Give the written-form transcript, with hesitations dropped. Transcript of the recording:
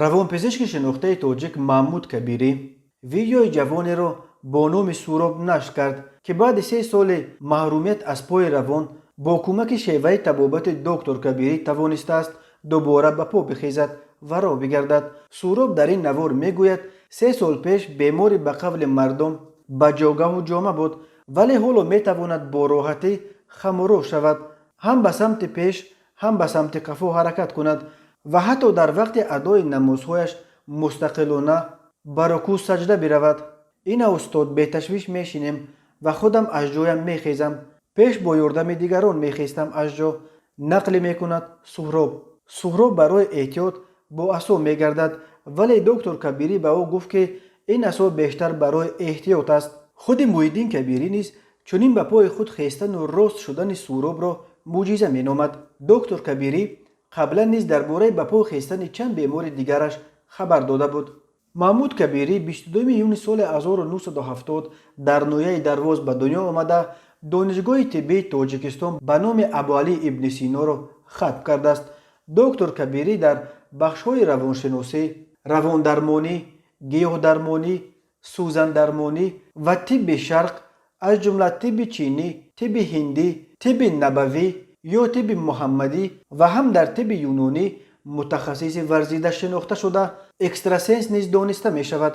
Равонпизишки шинохтаи тоҷик Маҳмуд Кабирӣ видеои ҷавонеро бо номи Суроб нашр кард, ки баъди 3 соли маҳрумият аз пои равон бо кӯмаки шеваи табобати доктор Кабирӣ тавонистааст дубора ба по бихезад ва роҳ бигардад. Суроб дар ин навор мегӯяд, 3 сол пеш бемори ба қавли мардум ба ҷогаҳу ҷома буд, вале ҳоло метавонад бо роҳатӣ хаму роҳ шавад, ҳам ба самти пеш, ҳам ба самти қафо ҳаракат кунад ва ҳатто дар вақти адои намозҳояш мустақилона ба рукӯъ, саҷда биравад. «Ина, устод, беташвиш мешинем ва худам аз ҷоям мехезам. Пеш бо ёрдами дигарон мехестам аз ҷо», нақлӣ мекунад Суҳроб. Суҳроб барои эҳтиёт бо асо мегардад, вале доктор Кабирӣ ба ӯ гуфт, ки ин асо бештар барои эҳтиёт аст. Худи Муҳиддин Кабирӣ низ чунин ба пои худ хестану рост шудани Суҳробро мӯъҷиза меномад. Доктор Кабирӣ қаблан низ дар бораи ба по хестани чанд бемори дигараш хабар дода буд. Маҳмуд Кабирӣ 22 июни соли 1970 дар ноҳияи Дарвоз ба дунё омада, Донишгоҳи тиббии Тоҷикистон ба номи Абуалӣ ибни Синоро хатм кардааст. Доктор Кабирӣ дар бахшҳои равоншиносӣ, равондармонӣ, гиёҳдармонӣ, сӯзандармонӣ ва тибби шарқ, аз ҷумла тибби чинӣ, тибби ҳиндӣ, тибби набавӣ ё тибби муҳаммадӣ ва ҳам дар тибби юнонӣ мутахассиси варзида шинохта шуда, экстрасенс низ дониста мешавад.